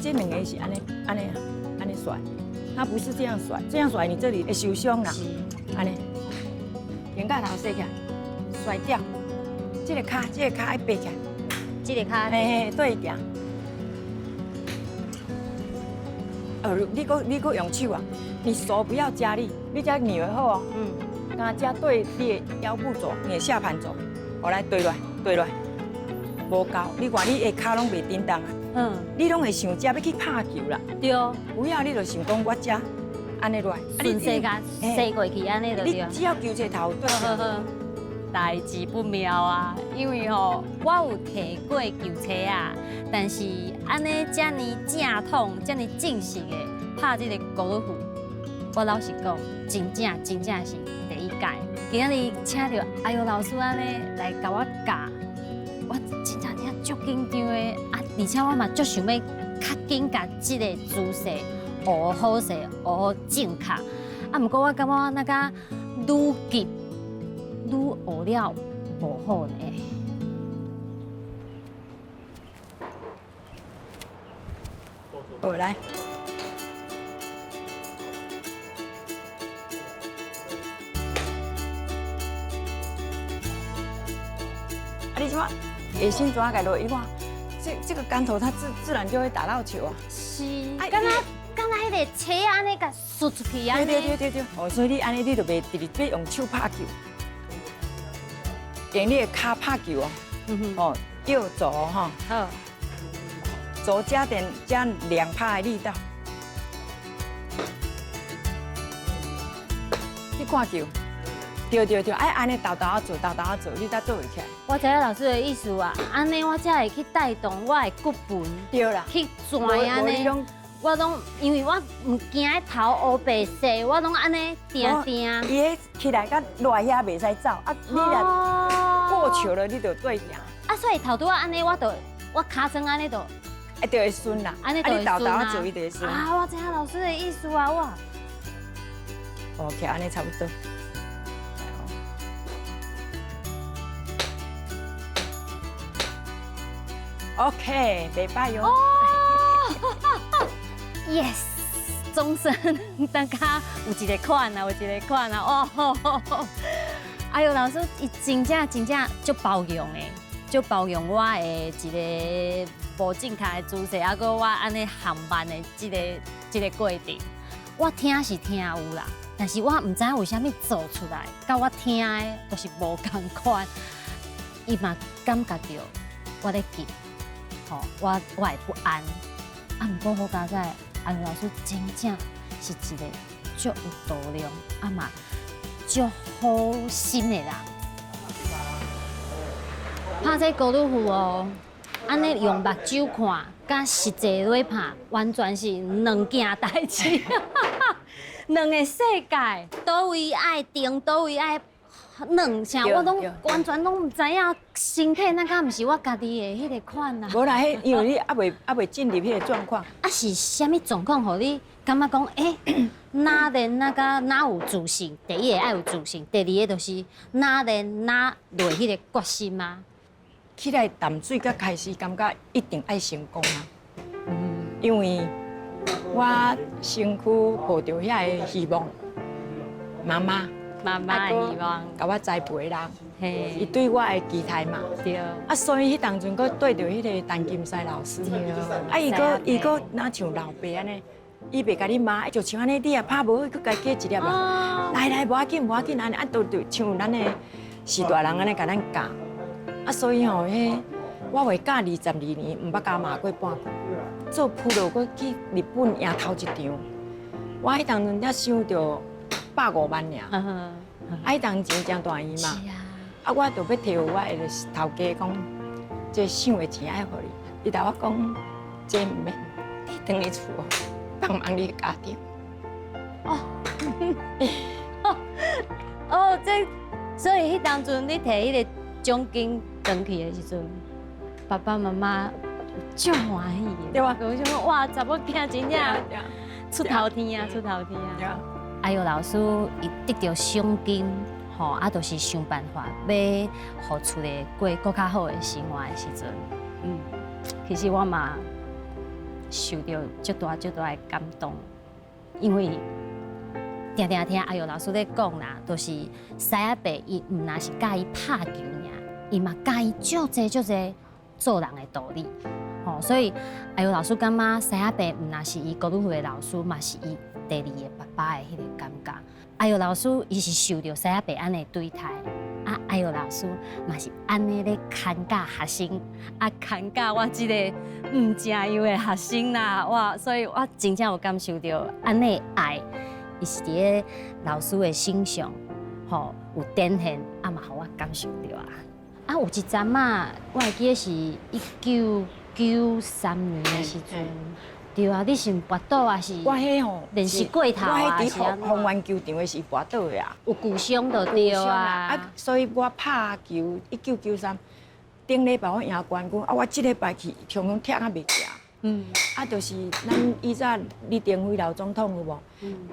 這兩个是按呢按呢按呢甩，它不是這樣甩，這樣甩你這裡會受傷啦。按呢，肩胛頭踅起來，甩掉，這个跤，這个跤愛爬起來，這个跤，嘿嘿，對行。哦，你閣用手啊？你手不要加力，你這扭好哦。嗯。加對你的腰部走，你的下盤走。好來對落，對落，無夠。你看你的跤攏袂振動啊。你攏會想這欲去拍球啦。對。不要，你就想講我這按呢落來，順勢共踅過去按呢就對。你只要球這頭對。代誌不妙啊，因為吼，我有提過球錘啊，但是按呢遮爾正統、遮爾正式的拍這个高爾夫，我老實講，真正真正是第一屆。今仔日請著阿玉老師按呢來共我教，我真正聽足緊張的啊，而且我嘛足想欲較緊共這个姿勢學好勢，學好正確。啊，毋過我感覺我那個愈急愈學了無好呢。好來。啊，你這馬下身怎啊落？伊看，這个桿頭，它自然就會打到球啊。是，敢若敢若彼个錘按呢共摔出去按呢。對對對對對。哦，所以你按呢，你就袂直直欲用手拍球，用你的跤拍球哦。哦，右肘哈。好。肘加點加2拍的力道。去看球。對對對，愛按呢沓沓仔做，沓沓仔做，你才做會起來。我知影老師的意思啊，按呢我才會去帶動我的骨盆。對啦。去轉按呢。我攏因為我毋驚彼頭烏白踅，我攏按呢定定。伊彼起來佮落來遐袂使走，啊，你若過球了，你就對行。啊，所以頭拄仔按呢，我就我跤踮按呢就，啊，就會順啦。按呢就會順啊。你沓沓仔做，伊就會順。啊，我知影老師的意思啊，我。OK，按呢差不多。OK，袂歹喲。 Yes，終身大家有一个款啊，有一个款啊，哦，哎呦，老師伊真正真正足包容的，足包容我的一个無正確的姿勢，啊，閣我按呢含慢的這个過程，我聽是聽有啦，但是我毋知影為啥物做出來，佮我聽的都是無仝款，伊嘛感覺著我咧急，吼，我會不安，啊，毋過好佳哉。阿老師真正是一个足有度量，啊嘛足好心的人。拍這高爾夫哦，按呢用目睭看，佮實際落拍，完全是兩件代誌，兩个世界，佗位愛定，佗位愛軟，啥我攏完全攏毋知影，身體那敢毋是我家己的彼个款啊？無啦，彼因為你猶未進入彼个狀況。啊，是啥物狀況，予你感覺講，欸，哪練哪甲哪有自信？第一个愛有自信，第二个就是哪練哪落彼个決心啊。起來淡水，才開始感覺一定愛成功啊！因為我身軀抱著遐个希望，媽媽。媽媽的希望，共我栽培的人，伊對我的期待嘛。對。啊，所以彼當陣閣對著彼个陳金西老師。對。啊，伊閣若像老爸按呢，伊袂共你罵，就像按呢，你若拍無好，閣共加一粒啦。來來，無要緊，無要緊，按呢啊，都就像咱的序大人按呢共咱教。啊，所以吼，彼我袂教22年，毋捌加罵過半句。做鋪路，閣去日本贏頭一場。我彼當陣才收著150萬爾，啊，彼當錢誠大伊嘛，啊，我就欲提予我的頭家講，這賞的錢愛予你，伊共我講，這毋免，你轉去厝幫忙你的家庭。哦，哦，這所以彼當陣你提彼个獎金轉去的時陣，爸爸媽媽足歡喜的。對啊。我想哇，查某囝真正出頭天啊，出頭天啊！阿玉老師伊得著賞金，吼啊，就是想辦法欲予厝內過閣較好的生活的時陣，其實我嘛受著足大足大的感動，因為定定聽阿玉老師咧講啦，就是師阿伯伊毋若是教伊拍球爾，伊嘛教伊足濟足濟做人的道理，吼，所以阿玉老師感覺師阿伯毋若是伊高爾夫的老師，嘛是伊第二個爸爸的彼個感覺。阿玉老師伊是受著師阿伯按呢對待，啊，阿玉老師嘛是按呢咧牽教學生，啊，牽教我這個毋成樣的學生啦，哇，所以我真正有感受著按呢愛，伊是佇咧老師的身上，吼，有展現，啊嘛予我感受著啊。啊，有一陣仔，我會記得是1993年的時陣，對啊，你是毋跋倒還是？我彼吼練習過頭啊，我彼佇豐原球場的時跋倒的啊，有舊傷就對啊。啊，所以我拍球1993頂禮拜我贏冠軍，啊，我這禮拜去常常踢啊袂行。啊，就是咱以前李登輝老總統有無？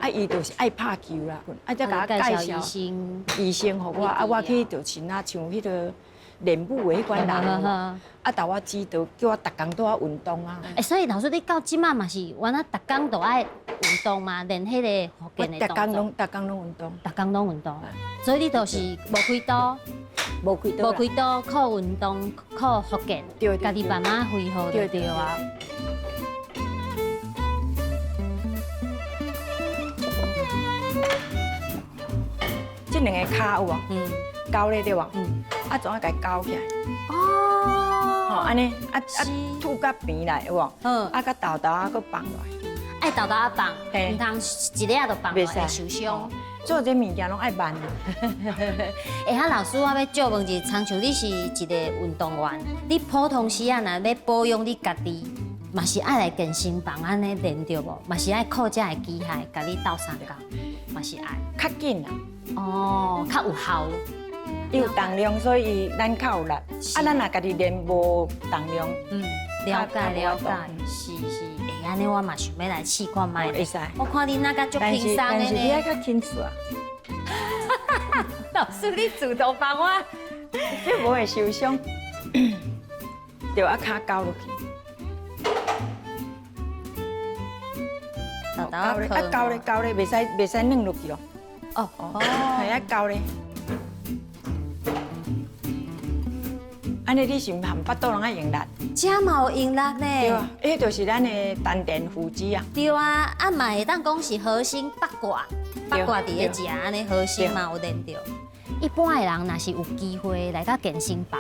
啊，伊就是愛拍球啦，啊，才共我介紹醫生，醫生予我，啊，我去就是若像彼個練武的彼款人，啊，帶我指導，叫我逐工都愛運動啊。欸，所以老師你到這馬嘛是，原來逐工都愛運動嘛，練彼個復健的動作。逐工攏運動，逐工攏運動。所以你就是無開刀，無開刀，無開刀，靠運動，靠復健，家己慢慢恢復就對啊。這兩个跤有無？勾咧對無？啊，總愛共伊勾起來。哦。吼，按呢，啊啊，吐較平來有無？啊，佮豆豆啊，閣放落來。愛豆豆仔放，毋通一下就放落來會受傷。做這物件攏愛慢。欸，哈，老師，我欲借問一下，親像你是一个運動員，你普通時啊，若欲保養你家己，嘛是愛來健身房按呢練著無？嘛是愛靠這个機械共你鬥相共，嘛是愛。較緊啊。哦，較有效。伊有重量，所以咱較有力。啊，咱若家己練無重量。了解了解，是是。欸，按呢我嘛想欲來試看覓。會使。我看你那個足輕鬆的呢。但是你愛較輕鬆啊。老師，你主動幫我，這無會受傷。對，啊，跤勾落去。勾咧，啊，勾咧，勾咧，袂使袂使軟落去哦。哦哦，係啊，勾咧。按呢，你是毋含腹肚攏愛用力？這嘛有用力呢。對啊，彼就是咱的丹田腹肌啊。對啊，啊嘛會當講是核心八卦，八卦佇咧食按呢，核心嘛有練著。一般的人若是有機會來到健身房，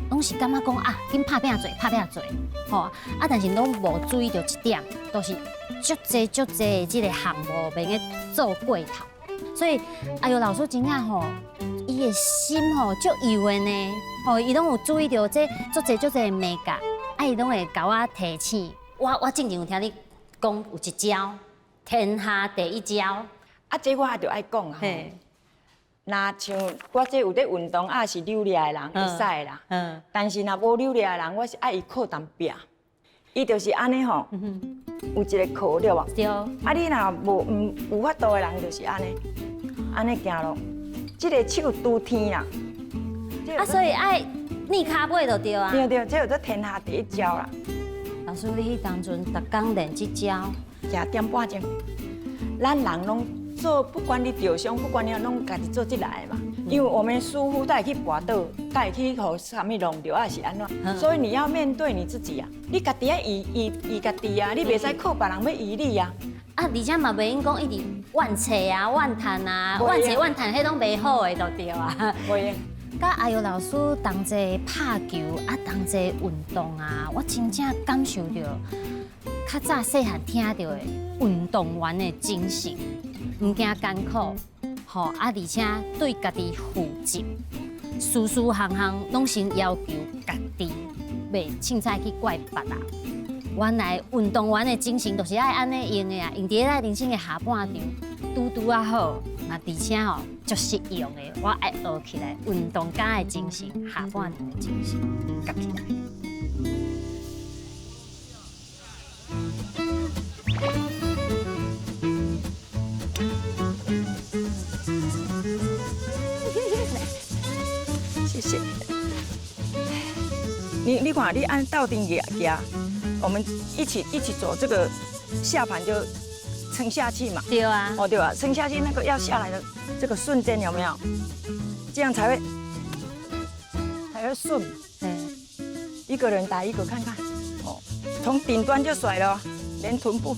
攏是感覺講啊，緊拍拼做，拍拼做，吼啊，但是攏無注意著一點，就是足濟足濟的這個項目袂用做過頭。所以阿玉老師真正吼，伊的心吼足幼的呢，吼伊攏有注意著這足濟足濟的眉角，啊伊攏會共我提醒。我之前有聽你講有一招，天下第一招。啊，這我就愛講啊。若像我這有咧運動，啊是扭力的人會使啦。但是若無扭力的人，我是愛伊靠淡壁。伊就是按呢吼，有一個殼對無？對。啊，你若無毋有法度的人，就是按呢，按呢行路，這個手拄天啦。啊，所以愛躡跤尾就對啊。對對，這叫做天下第一招啦。老師，你彼當陣逐工練這招，食點半鐘，咱人攏做，不管你受傷，不管你攏家己做這來的嘛。因為我們疏忽，才會去跋倒，才會去予啥物弄著，還是按怎？所以你要面對你自己啊！你家己愛醫醫醫家己啊！你袂使靠別人欲醫你啊！啊，而且嘛袂用講一直怨氣啊、怨嘆啊、怨氣怨嘆，彼攏袂好的就對啊。袂用。佮阿玉老師同齊拍球啊，同齊運動啊，我真正感受著較早細漢聽著的運動員的精神，毋驚艱苦。吼啊！而且對家己負責，事事項項攏先要求家己，袂凊彩去怪別人。原來運動員的精神就是愛按呢用的啊，用佇咧咱人生的下半場，拄拄仔好，嘛而且吼足實用的。我愛學起來，運動家的精神，下半場的精神，夾起來。謝。你看，你按到頂舉，我們一起走，這個下盤就撐下去嘛。對啊。哦對吧？撐下去那個要下來的這個瞬間有沒有？這樣才會順。一個人打一個看看，哦，從頂端就甩了，連臀部。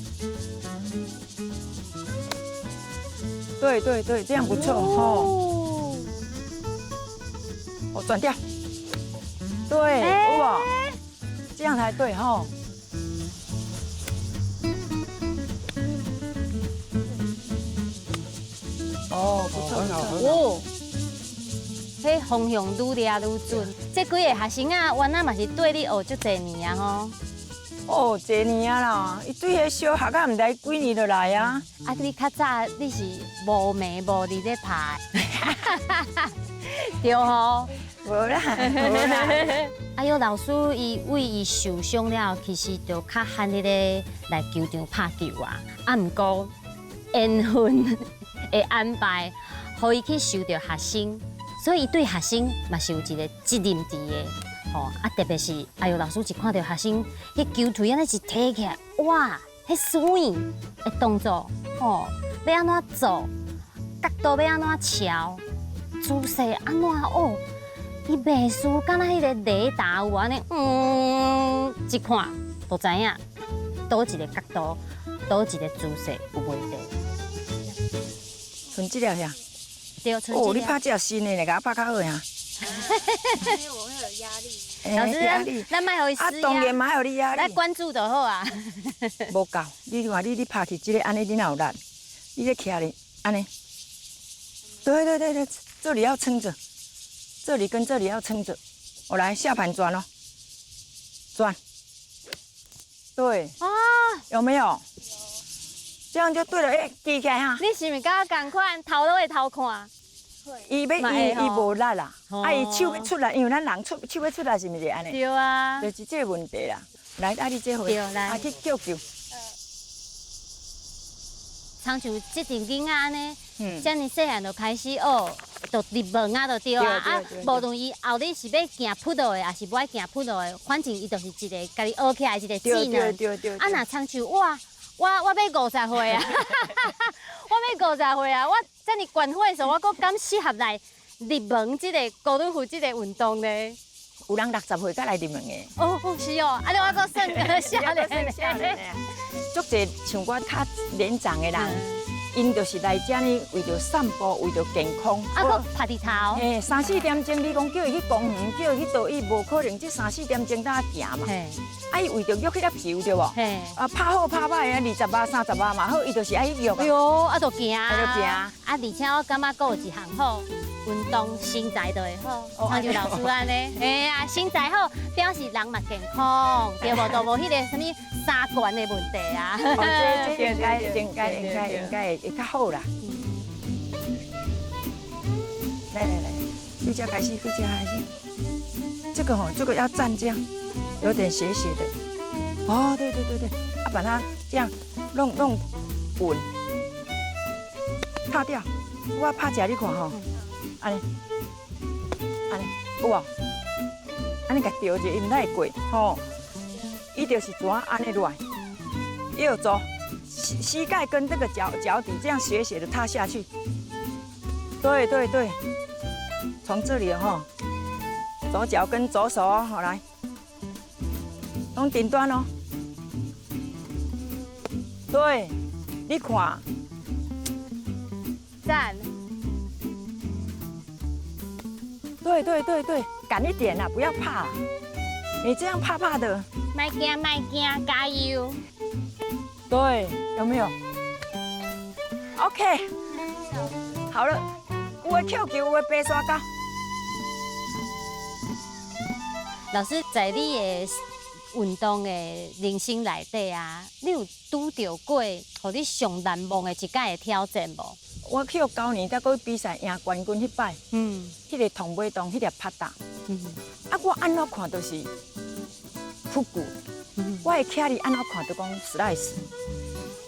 對對對，這樣不錯哦。我轉掉。對，哇，這樣才對吼。哦，不錯，不錯。哦，彼方向愈掠愈準。這幾個學生啊，原來嘛是綴你學足濟年啊吼。哦，濟年啊啦，伊對彼小學啊，毋知幾年就來啊。啊，你較早你是無暝無日咧拍，對吼？無啦，無啦。哎喲，老師伊為伊受傷了，其實就較罕彼個來球場拍球啊。啊，毋過緣分的安排，予伊去受著學生，所以伊對學生嘛是有一個責任佇的。吼，啊，特別是哎喲，老師一看著學生，彼球槌按呢一提起來，哇，彼水的動作，吼，欲按怎做，角度欲按怎喬，姿勢按怎學。伊袂輸，敢若彼個雷達有按呢，一看就知影，佗一個角度，佗一個姿勢有問題。剩這粒呀？對，剩這粒。哦，你拍這新的，來共我拍較好呀。我會有壓力。老師，咱莫予伊施壓。啊，當然嘛，予你壓力。來關注就好啊。無夠，你看你拍去這個按呢，你哪有力？你這徛咧，按呢。對對對對，這裡要撐著。這裡跟這裡要撐著，我來下盤轉哦，轉，對，啊，有沒有？這樣就對了，哎，記起來哈。你是毋是佮我仝款，頭攏會偷看？伊欲伊無力啦，啊，伊手欲出來，因為咱人出手欲出來是毋是按呢？對啊，就是這個問題啦。來，啊，你這回，啊，去叫球。親像這陣囡仔按呢，遮爾細漢就開始學，就入門啊，就對啊。啊，無論伊後日是欲行 pro 的，抑是無愛行 pro 的，反正伊就是一個家己學起來一個技能。啊，若親像我，我欲50歲啊，我欲50歲啊，我遮爾懸火的時候，我閣敢適合來入門這個高爾夫這個運動呢？有人60歲才來入門的。哦，是哦，按呢我閣算少年。少年。足濟像我較年長的人，𪜶就是來遮呢，為著散步，為著健康。啊，閣拍佇頭。嘿，三四點鐘，你講叫伊去公園，叫伊去倒，伊無可能這三四點鐘才行嘛。啊，伊為著約彼粒球對無？啊，拍好拍歹啊，20碼、30碼嘛好，伊就是愛去約。哎喲，啊，就行。啊，就行。啊，而且我感覺閣有一項好，運動身材就會好，親像老師按呢。嘿啊，身材好，表示人嘛健康，對無？就無彼個啥物三懸的問題啊。這應該應該應該應該會較好啦。來來來，回家開始，回家開始。這個吼，這個要站這樣，有點斜斜的。哦，對對對對，啊，把它這樣弄弄穩，踏掉。我拍起來你看吼，按呢，按呢，有無？按呢共吊著，伊毋太會過吼。伊就是怎按呢落來，右左膝蓋跟這個腳底這樣斜斜的踏下去。對對對，從這裡吼，左腳跟左手哦，好來，從頂端哦。對，你看，讚。對對對對，敢一點啦，不要怕。你這樣怕怕的。莫驚莫驚，加油！對，有沒有？OK，好了，有的扣球，有的爬山跤。老師，在你的運動的人生內底啊，你有拄著過予你上難忘的一擺的挑戰無？我去舊年才閣比賽贏冠軍彼擺，彼個銅尾洞，彼粒拍打，啊，我按怎看都是撲球，我的徛哩按怎看都講 slice，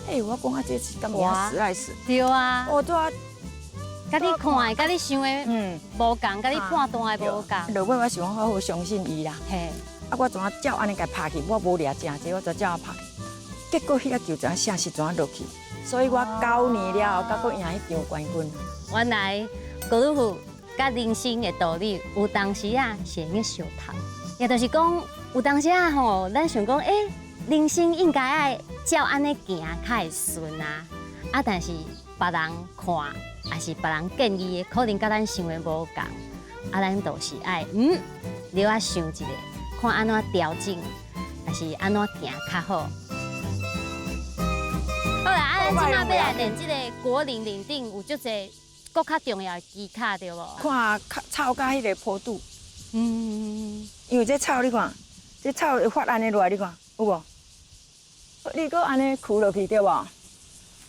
哎，我講啊，這是敢有影 slice？對啊。我拄啊，佮你看的，佮你想的，無仝，佮你判斷的無仝。落尾我想講，我好相信伊啦。嘿，啊，我怎啊照按呢共拍去？我無掠誠濟，我就照拍。結果彼個球怎寫是怎落去？所以我9年了後，閣閣贏彼場冠軍。原來高爾夫佮人生的道理，有當時啊是會用相通，也就是講，有當時啊吼，咱想講，人生應該愛照按呢行較會順啊，啊，但是別人看，抑是別人建議的，可能佮咱想的無仝，啊，咱就是愛，你愛想一下，看按怎調整，抑是按怎行較好。好啦，啊，咱這馬欲來練這個果嶺嶺頂有足濟閣較重要的技巧，對無？看草佮彼個坡度，因為這草你看，這草會發按呢落來，你看有無？你閣按呢囥落去對無？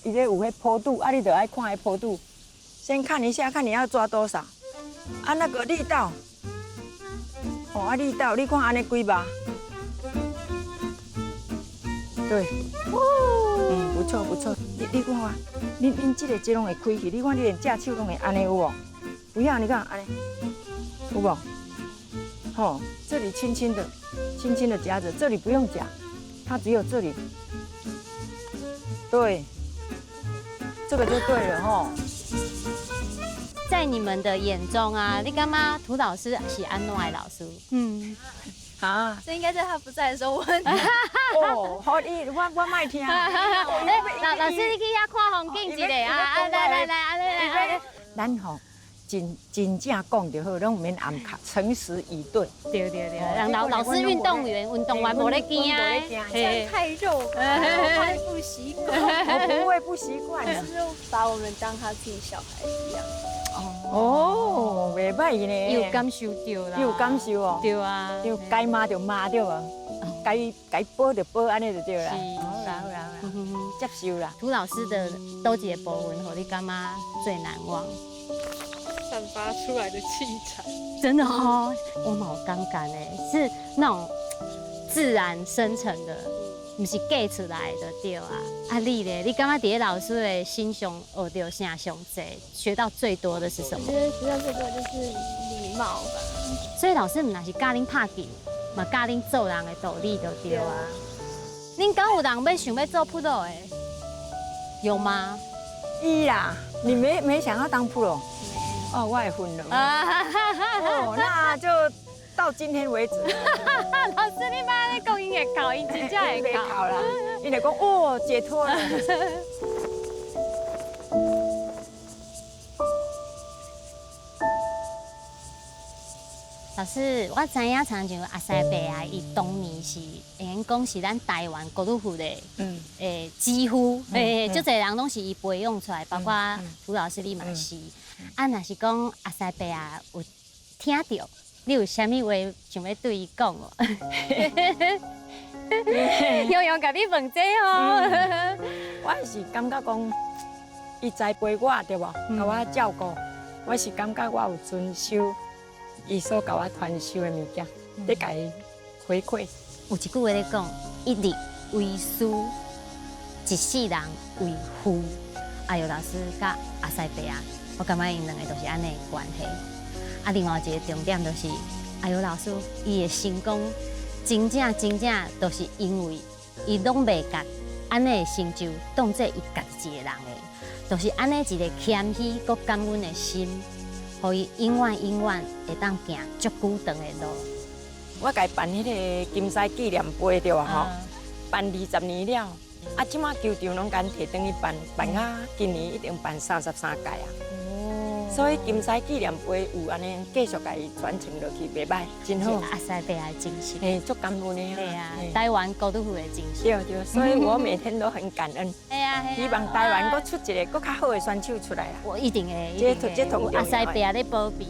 伊這有彼坡度，啊，你就愛看彼坡度，先看一下，看你要抓多少，啊，那個力道，哦，啊，力道，你看按呢幾把？對，不錯不錯，你看啊，恁這個這攏會開去，你看你連正手攏會按呢有無？不要，你看按呢，有無？吼，這裡輕輕的，輕輕的夾著，這裡不用夾，它只有這裡。對，這個就對了吼。在你們的眼中啊，你感覺涂老師是按怎的老師？啊，這應該在他不在的時候問。哦，好，你我莫聽。老師，你去遐看風景一下啊！來來來，來來。咱吼真真正講就好，攏毋免掩蓋，誠實以對。對對對，讓老師運動員運動員無咧驚的，這樣太肉，我會不習慣。我不會不習慣。就是把我們當他自己小孩一樣。哦，袂䆀呢。有感受到啦。有感受哦。對啊。對，該罵就罵對無？該褒就褒，按呢就對啦。好啦好啦，接受啦。涂老師的佗一个部分，予你感覺最難忘？散發出來的氣場。真的哦，我嘛有感覺呢，是那種自然生成的，毋是假出來的對啊。啊，你咧？你感覺佇咧老師的身上學著啥上濟？學到最多的是什麼？我覺得學到最多就是禮貌吧。所以老師毋但是教恁拍球，嘛教恁做人的道理就對啊。恁敢有人欲想欲做 pro 的？有嗎？伊啦，你沒想要當 pro？哦，我也混了。哦，那就到今天為止。老師，你莫按呢講，伊會哭，伊真正會哭啦。伊就講哦，解脫了。老師，我知影親像阿西伯啊，伊當年是會用講是咱台灣高爾夫的，幾乎，足濟人攏是伊培養出來，包括涂老師你嘛是。啊，若是講阿西伯啊有聽著，你有啥物話想欲對伊講無？雄雄共你問這吼，我是感覺講，伊栽培我對無，共我照顧，我是感覺我有遵守伊所共我傳授的物件，咧共伊回饋。有一句話咧講，一日為師，一世人為父。阿尤老師佮阿西伯啊，我感覺𪜶兩個都是按呢的關係。啊，另外一個重點就是，阿尤老師伊的成功，真正真正都是因為伊攏袂共按呢的成就當做伊家己一個人的，就是按呢一個謙虛閣感恩的心，予伊永遠永遠會當行足久長的路。我共伊辦彼個金獅紀念杯對吧？吼，辦20年了，啊，這馬球場攏共提轉去辦，辦到今年已經辦33屆啊。所以金獅紀念杯有按呢繼續共伊傳承落去，袂䆀，真好。阿西伯的精神，嘿，足感恩的。對啊，台灣高爾夫的精神。對對，所以我每天都很感恩。對啊，希望台灣閣出一個閣較好的選手出來啦。我一定會，一定會。阿西伯咧保庇。